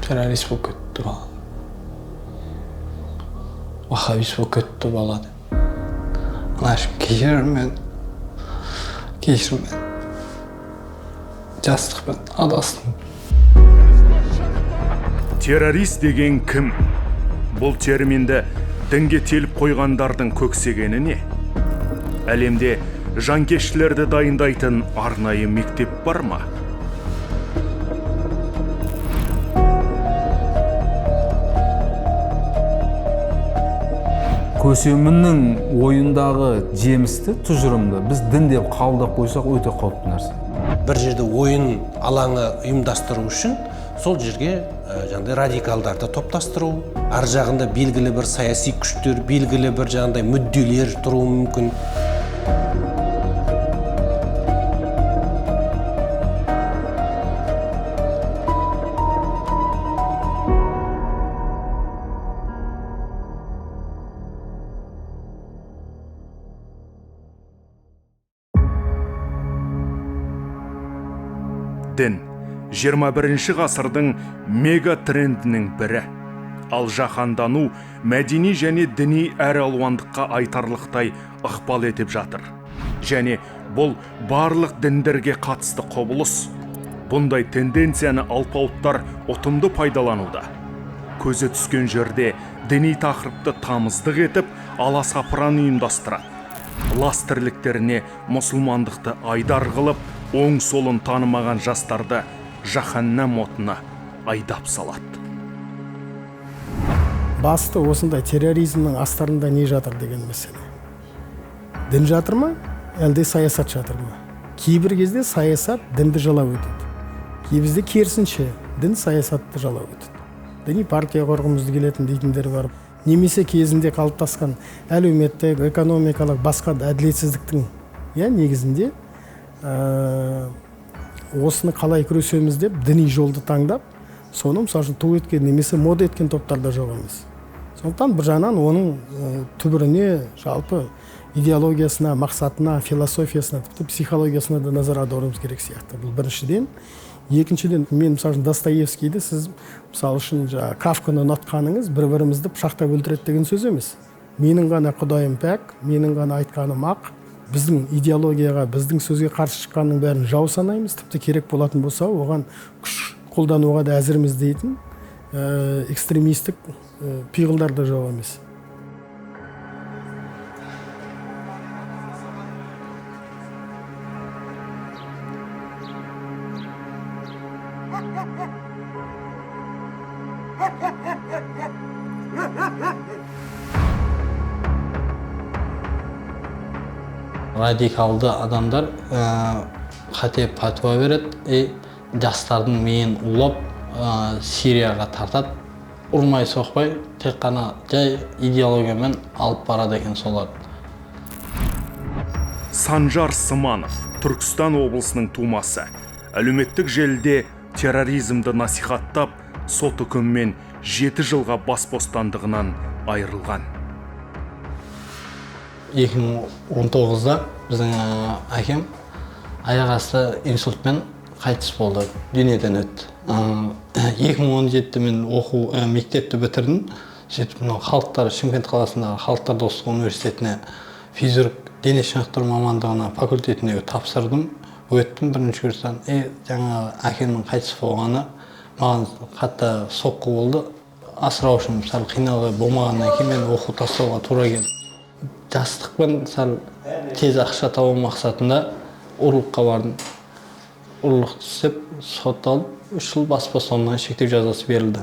Террорист болып кетті бала. Ваххабист болып кетті бала деп. Анашым, кешір мені. Кешір мені. Жастықпен адастым. Террорист деген кім? Бұл терминді дінге теліп қойғандардың көксегені не? Әлемде жанкештілерді дайындайтын арнайы мектеп бар ма? Көсемінің ойындағы жемісті, тұжырымды біз дін деп қабылдап қойсақ, өте қауіпті нәрсе. Бір жерде ойын алаңы ұйымдастыру үшін сол жерге жаңағыдай радикалдарды топтастыру, ар жағында белгілі бір саяси күштер, белгілі бір жаңағыдай мүдделер тұруы мүмкін. Дін 21 ғасырдың мегатрендінің бірі. Ал жаһандану мәдени және діни әралуандыққа айтарлықтай ықпал етіп жатыр. Және бұл барлық діндерге қатысты құбылыс. Бұндай тенденцияны алпауыттар ұтымды пайдалануда. Көзі түскен жерде діни тақырыпты тамыздық етіп, аласапыран ұйымдастырады. Лас тірліктеріне мұсылмандықты айдар қылып, оң солын танымаған жастарды жаһаннам отына айдап салады. Басты осындай терроризмнің астарында не жатыр деген мәселе. Дін жатыр ма, әлде саясат жатыр ма? Кейбір кезде саясат дінді жалап өтеді. Кейбірде керісінше, дін саясатты жалап өтеді. Діни партия құрғымыз келетін дейтіндер бар. Немесе кезінде қалыптасқан әлеуметтік, экономикалық, басқа да әділетсіздіктің, негізінде осыны қалай күресеміз деп діни жолды таңдап, соны мысалы үшін ту еткен немесе мода еткен топтар да жоқ емес. Сондықтан бір жағынан оның түбіріне, жалпы идеологиясына, мақсатына, философиясына, тіпті психологиясына да назар аударуымыз керек сияқты. Бұл біріншіден. Екіншіден, мен мысалы үшін Достоевскийді, сіз мысалы үшін жаңа Кафканы ұнатқаныңыз бір-бірімізді пышақтап өлтіреді деген сөз емес. Менің ғана Құдайым пәк, менің ғана айтқаным ақ. Біздің идеологияға, біздің сөзге қарсы шыққанның бәрін жау санаймыз, тіпті керек болатын болса, оған күш қолдануға да әзірміз дейтін экстремистік пиғылдар да жоқ емес. Радикалды адамдар қате пәтуа береді, жастардың миын улап, Сирияға тартады. Ұрмай соқпай, тек қана жай идеологиямен алып барады екен солар. Санжар Сыманов, Түркістан облысының тумасы. Әлеуметтік желіде терроризмді насихаттап, сот үкімімен 7 жылға бас бостандығынан айырылған. 2019-да біздің әкем аяқ асты инсультпен қайтыс болды, дүниеден өтті. 2017-те мен оқу, мектепті бітірдім. Сөйтіп мынау халықтар, Шымкент қаласындағы Халықтар достығы университетіне физрук дене шынықтыру мамандығына факультетіне тапсырдым. Өттім бірінші курстан. Жаңағы әкемнің қайтыс болғаны маған қатты соққы болды. Асыраушым сәл қиналғы болмағаннан кейін мен оқу тастауға тура келді. Жастықпен сәл тез ақша табу мақсатында ұрлыққа бардым. Ұрлық істеп, сотталып, 3 жыл бас бостандығынан шектеу жазасы берілді.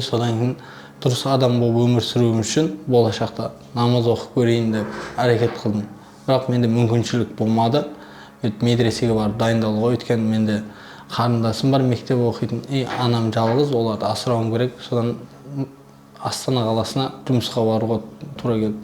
Содан кейін дұрыс адам болып өмір сүруім үшін болашақта намаз оқып көрейін деп әрекет қылдым. Бірақ менде мүмкіншілік болмады. Медресеге барып дайындалуға, өйткені менде қарындасым бар, мектеп оқитын, анам жалғыз, оларды асырауым керек. Содан Астана қаласына жұмысқа баруға тура келді.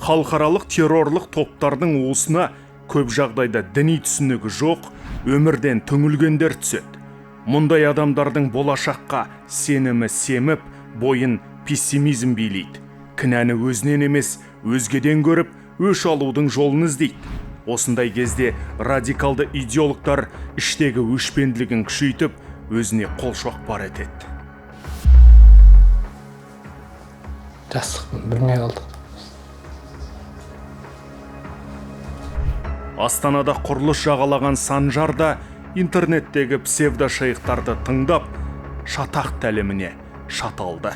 Халықаралық террорлық топтардың уысына көп жағдайда діни түсінігі жоқ, өмірден түңілгендер түседі. Мұндай адамдардың болашаққа сенімі семіп, бойын пессимизм билейді. Кінәні өзінен емес, өзгеден көріп, өш алудың жолын іздейді. Осындай кезде радикалды идеологтар іштегі өшпенділігін күшейтіп, өзіне қол шоқпар етеді. Жастықпын, білмей қалдық. Астанада құрылыс жағалаған Санжар да интернеттегі псевдошейхтарды тыңдап, шатақ тәліміне шаталды.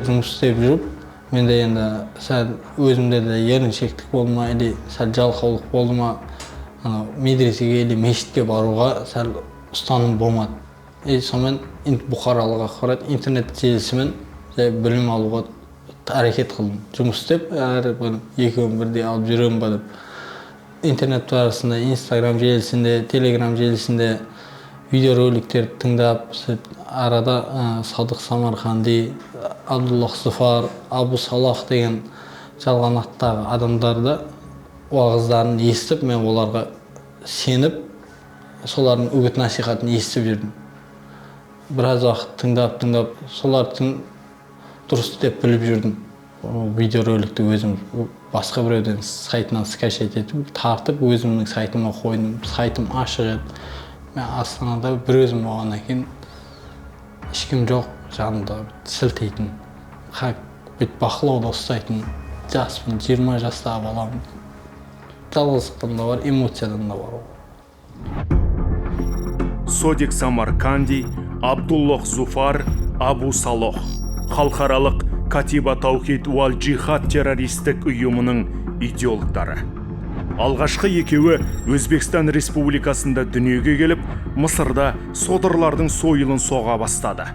Жұмыс істеп жүріп, менде енді сәл өзімде де еріншектік болды ма, или сәл жалқаулық болды ма, анау медресеге или мешітке баруға сәл ұстаным болмады. И сонымен бұқаралық ақпарат интернет желісімен жай білім алуға әрекет қылдым. Жұмыс істеп, әрі екеуін бірдей алып жүремін ба деп. Интернет барысында, Инстаграм желісінде, Телеграм желісінде видеороликтерді тыңдап, арада Садық Самарқанди, Абдуллах Зуфар, Абу Салах деген жалған аттағы адамдарды уағыздарын естіп, мен оларға сеніп, солардың үгіт насихатын естіп жүрдім. Біраз уақыт тыңдап, солардың дұрыс деп біліп жүрдім. Видеороликті өзім басқа біреуден сайтынан скачать етіп, тартып өзімнің сайтыма қойдым. Сайтым ашық еді. Мен Астанада бір өзім болғаннан кейін ешкім жоқ, жанымда сілтейтін, бүйтіп бақылауда ұстайтын. Жаспын, 20 жастағы баламын. Жалғыздықтан да бар, эмоциядан да бар. Содик Самарканди, Абдуллох Зуфар, Абу Салох. Халықаралық Катиба Таухид уал Джихад террористік ұйымының идеологтары. Алғашқы екеуі Өзбекстан Республикасында дүниеге келіп, Мысырда содырлардың сойылын соға бастады.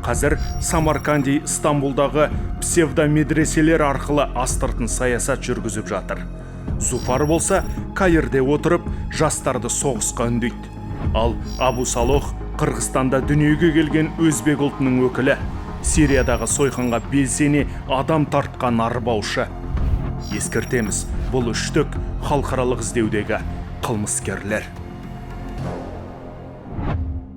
Қазір Самарканди Стамбулдағы псевдомедреселер арқылы астыртын саясат жүргізіп жатыр. Зуфар болса, Каирде отырып, жастарды соғысқа үндейді. Ал Абу Салох Қырғызстанда дүниеге келген өзбек ұлтының өкілі, Сириядағы сойқанға белсене адам тартқан арбаушы. Ескертеміз, бұл үштік халықаралық іздеудегі қылмыскерлер.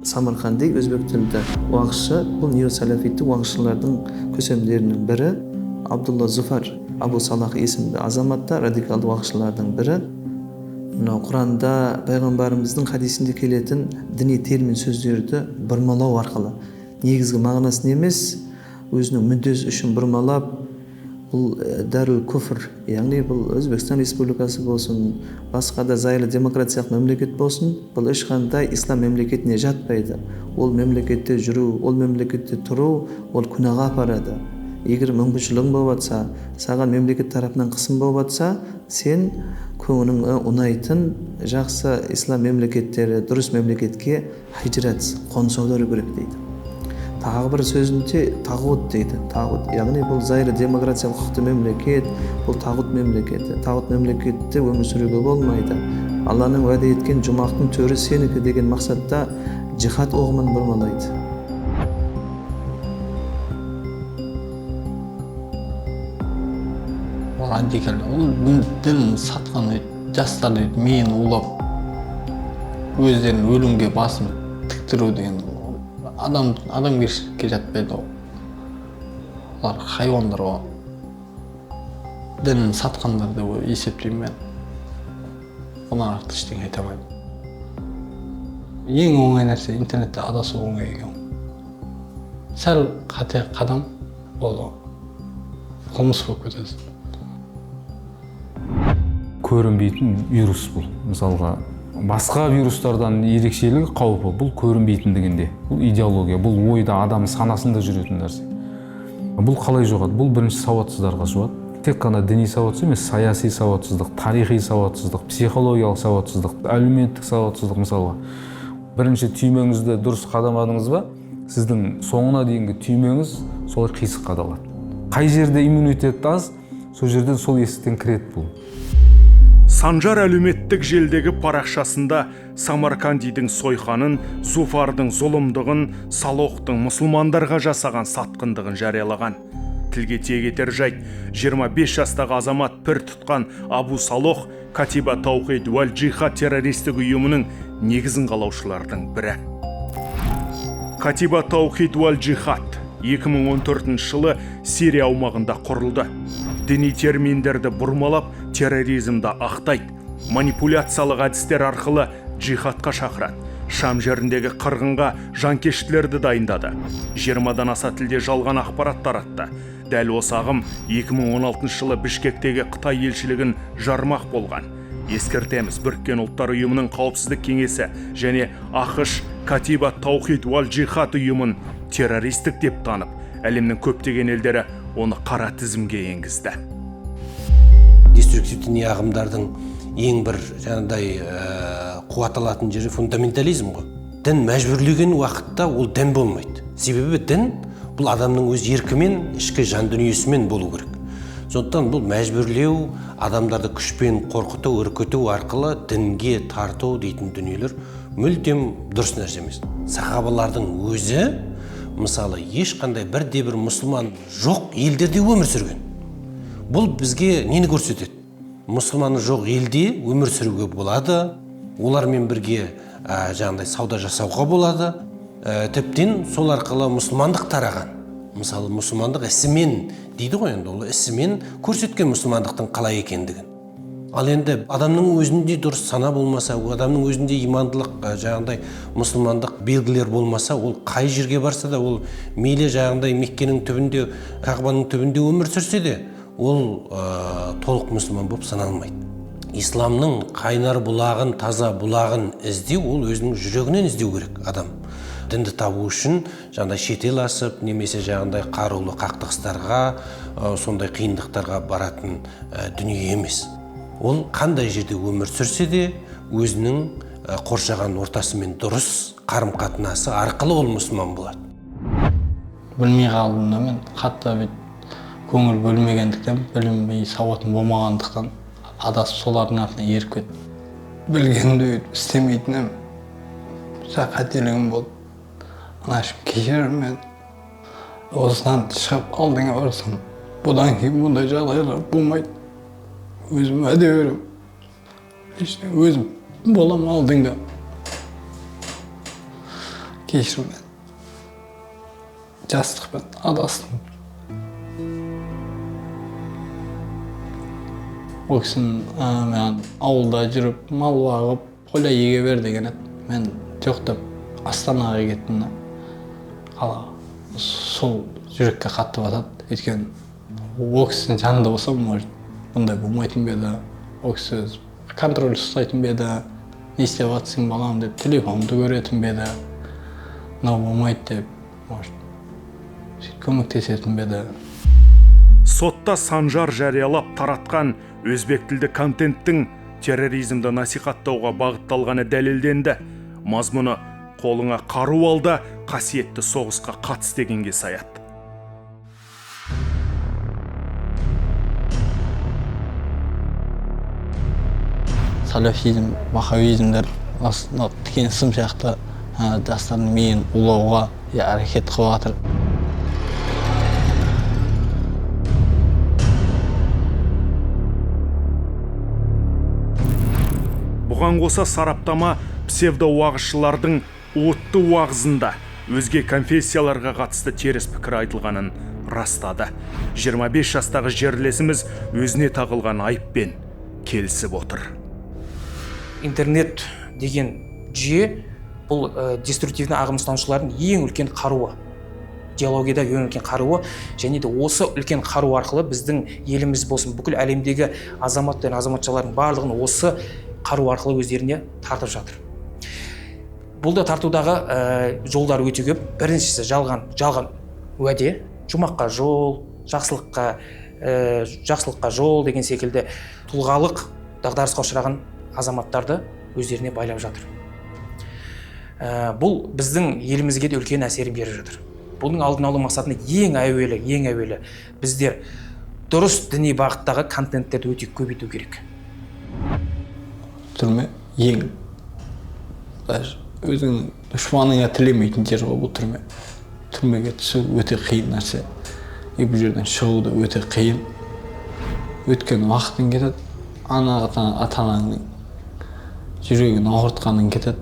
Самарқанди өзбек тілді уағызшы, бұл неосалафитті уағызшылардың көсемдерінің бірі. Абдулла Зуфар, Абу Салах есімді азаматта радикалды уағызшылардың бірі. Мынау Құранда пайғамбарымыздың хадисінде келетін діни термин сөздерді бұрмалау арқылы негізгі мағынасын емес, өзінің мүддесі үшін бұрмалап, бұл дәрул күфр, яғни бұл Өзбекстан Республикасы болсын, басқа да зайырлы демократиялық мемлекет болсын, бұл ешқандай ислам мемлекетіне жатпайды. Ол мемлекетте жүру, ол мемлекетте тұру, ол күнәға апарады. Егер мүмкіншілігің болып жатса, саған мемлекет тарапынан қысым болып жатса, сен көңіліңе ұнайтын жақсы ислам мемлекеттері, дұрыс мемлекетке хижрат, қоныс аудару керек дейді. Тағы бір сөзінде тағут дейді. Тағут, яғни бұл зайырлы демократиялық құқықты мемлекет, бұл тағут мемлекеті. Тағут мемлекетте өмір сүруге болмайды. Алланың уәде еткен жұмақтың төрі сенікі деген мақсатта джихад ұғымын бұрмалайды. Ол радикал, ол дін сатқан жастарды миын улап, өздерін өлімге басын тіктіру деген адамгершілікке жатпайды ол. Олар хайуандар ғой. Дінін сатқандар деп есептеймін мен. Бұдан артық ештеңе айта алмаймын. Ең оңай нәрсе интернетте адасу оңай екен. Сәл қате қадам болды, қылмыс болып кетесің. Көрінбейтін вирус бұл. Мысалға, басқа вирустардан ерекшелігі қаупі бұл көрінбейтіндігінде. Бұл идеология, бұл ойда, адам санасында жүретін нәрсе. Бұл қалай жоғады? Бұл бірінші сауатсыздарға жуады. Тек қана діни сауатсыз емес, саяси сауатсыздық, тарихи сауатсыздық, психологиялық сауатсыздық, әлеуметтік сауатсыздық мысалға. Бірінші түймеңізді дұрыс қадамадыңыз ба, сіздің соңына дейінгі түймеңіз солай қисық қадалады. Қай жерде иммунитет аз, сол жерден сол есіктен кіреді бұл. Санжар әлеуметтік желдегі парақшасында Самаркандидің сойқанын, Зуфардың зұлымдығын, Салохтың мұсылмандарға жасаған сатқындығын жариялаған. Тілге тиек етер жайт, 25 жастағы азамат пір тұтқан Абу Салох Катиба Таухид уәл Джихад террористік ұйымының негізін қалаушылардың бірі. Катиба Таухид уәл Джихад 2014 жылы Сирия аумағында құрылды. Діни терминдерді бұрмалап, терроризмді ақтайды, манипуляциялық әдістер арқылы джихадқа шақырады, Шам жеріндегі қырғынға жанкештілерді дайындады. 20-дан аса тілде жалған ақпарат таратты. Дәл осы ағым 2016 жылы Бішкектегі Қытай елшілігін жармақ болған. Ескертеміз, Біріккен Ұлттар Ұйымының Қауіпсіздік Кеңесі және АҚШ Катиба Таухид уал Джихад ұйымын террористік деп танып, әлемнің көптеген елдері оны қара тізімге енгізді. Деструктивті діни ағымдардың ең бір жаңағыдай қуат алатын жері фундаментализм ғой. Дін мәжбүрлеген уақытта ол дін болмайды. Себебі дін бұл адамның өз еркімен, ішкі жан дүниесімен болу керек. Сондықтан бұл мәжбүрлеу, адамдарды күшпен қорқыту, үркіту арқылы дінге тарту дейтін дүниелер мүлдем дұрыс нәрсе емес. Сахабалардың өзі, мысалы, ешқандай бірде-бір мұсылман жоқ елдерде өмір сүрген. Бұл бізге нені көрсетеді? Мұсылманы жоқ елде өмір сүруге болады, олармен бірге жаңағыдай сауда жасауға болады. Тіптен сол арқылы мұсылмандық тараған. Мысалы, мұсылмандық ісімен дейді ғой, енді ол ісімен көрсеткен мұсылмандықтың қалай екендігін. Ал енді адамның өзінде дұрыс сана болмаса, адамның өзінде имандылық, жаңағыдай мұсылмандық белгілер болмаса, ол қай жерге барса да, ол мейлі жаңағыдай Меккенің түбінде, Қағбаның түбінде өмір сүрсе де, ол толық мұсылман болып саналмайды. Исламның қайнар бұлағын, таза бұлағын іздеу, ол өзінің жүрегінен іздеу керек адам. Дінді табу үшін жаңағыдай шетел асып, немесе жаңағыдай қарулы қақтығыстарға, сондай қиындықтарға баратын дүние емес. Ол қандай жерде өмір сүрсе де, өзінің қоршаған ортасымен дұрыс қарым-қатынасы арқылы ол мұсылман болады. Білмей қалдым да мен, қатты бүйтіп көңіл бөлмегендіктен, білінбей сауатым болмағандықтан адасып солардың артынан еріп кеттім. Білгенімді өйтіп істемейтін едім. Қателігім болды. Анашым, кешірім мен. Осыдан шығып алдыңа барсам, бұдан кейін бұндай жағдайлар болмайды. Өзім уәде беремін. Өзім болам алдыңда. Кешірім мен. Жастықпен адастым. Ол кісінің маған ауылда жүріп, мал бағып, поля еге бер деген еді. Мен жоқ деп Астанаға кеттім да. Қалаға. Сол жүрекке қатты батады. Өйткені ол кісінің жанында болсам, может, бұндай болмайтын ба еді. Ол кісі контроль ұстайтын ба еді. Не істеп жатсың балам деп телефонымды көретін бе еді. Мынау болмайды деп, может, сөйтіп көмектесетін бе еді. Сотта Санжар жариялап таратқан өзбек тілді контенттің терроризмді насихаттауға бағытталғаны дәлелденді. Мазмұны қолыңа қару ал да қасиетті соғысқа қатыс дегенге саяды. Салафизм, ваххабизмдер тікен сым сияқты жастардың миын улауға әрекет қылып жатыр. Бұған қоса сараптама псевдоуағызшылардың уытты уағызында өзге конфессияларға қатысты теріс пікір айтылғанын растады. 25 жастағы жерлесіміз өзіне тағылған айыппен келісіп отыр. Интернет деген жүйе бұл деструктивті ағым ұстанушылардың ең үлкен қаруы. Идеологияда ең үлкен қаруы, және де осы үлкен қару арқылы біздің еліміз болсын, бүкіл әлемдегі азамат пен азаматшалардың барлығын осы қару арқылы өздеріне тартып жатыр. Бұл да тартудағы жолдар өте көп. Біріншісі жалған уәде, жұмаққа жол, жақсылыққа жол деген секілді тұлғалық дағдарысқа ұшыраған азаматтарды өздеріне байлап жатыр. Бұл біздің елімізге де үлкен әсерін беріп жатыр. Бұның алдын алу мақсатында ең әуелі біздер дұрыс діни бағыттағы контенттерді өте көбейту керек. Түрме ең даже өзіңнің дұшпаныңа тілемейтін жер ғой бұл түрме. Түрмеге түсу өте қиын нәрсе. И бұл жерден шығу да өте қиын. Өткен уақытың кетеді, ата-анаңның жүрегін ауыртқаның кетеді.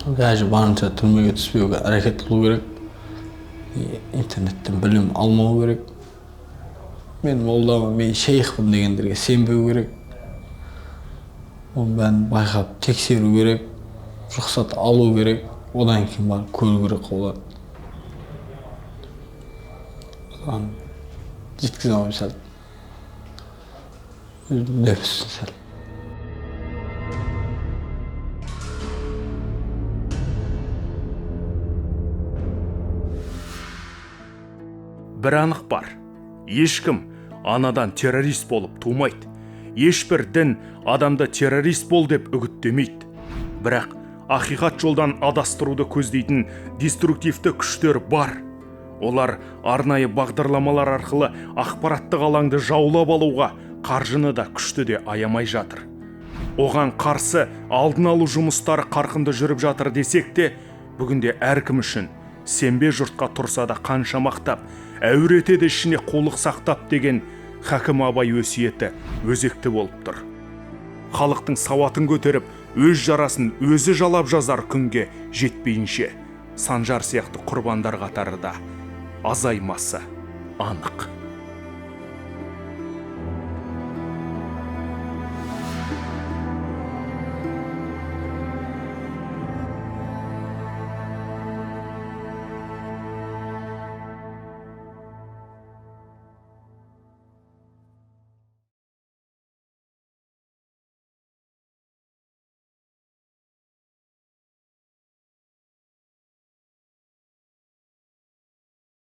Даже барынша түрмеге түспеуге әрекет қылу керек. Интернеттен білім алмау керек. Мен молдамын, мен шейхпін дегендерге сенбеу керек. Оның бәрін байқап тексеру керек. Рұқсат алу керек, одан кейін барып көру керек болады. Соған жеткізе алмаймын сәл. Нәпсі сәл. Бір анық бар. Ешкім анадан террорист болып тумайды. Ешбір дін адамды террорист бол деп үгіттемейді. Бірақ ақиқат жолдан адастыруды көздейтін деструктивті күштер бар. Олар арнайы бағдарламалар арқылы ақпараттық алаңды жаулап алуға қаржыны да күшті де аямай жатыр. Оған қарсы алдын алу жұмыстары қарқынды жүріп жатыр десек те, бүгінде әркім үшін сенбе жұртқа тұрса да қанша мақтап, әуретеді ішіне қулық сақтап деген Хакім Абай өсиеті өзекті болып тұр. Халықтың сауатын көтеріп, өз жарасын өзі жалап жазар күнге жетпейінше, Санжар сияқты құрбандар қатары да азаймасы анық.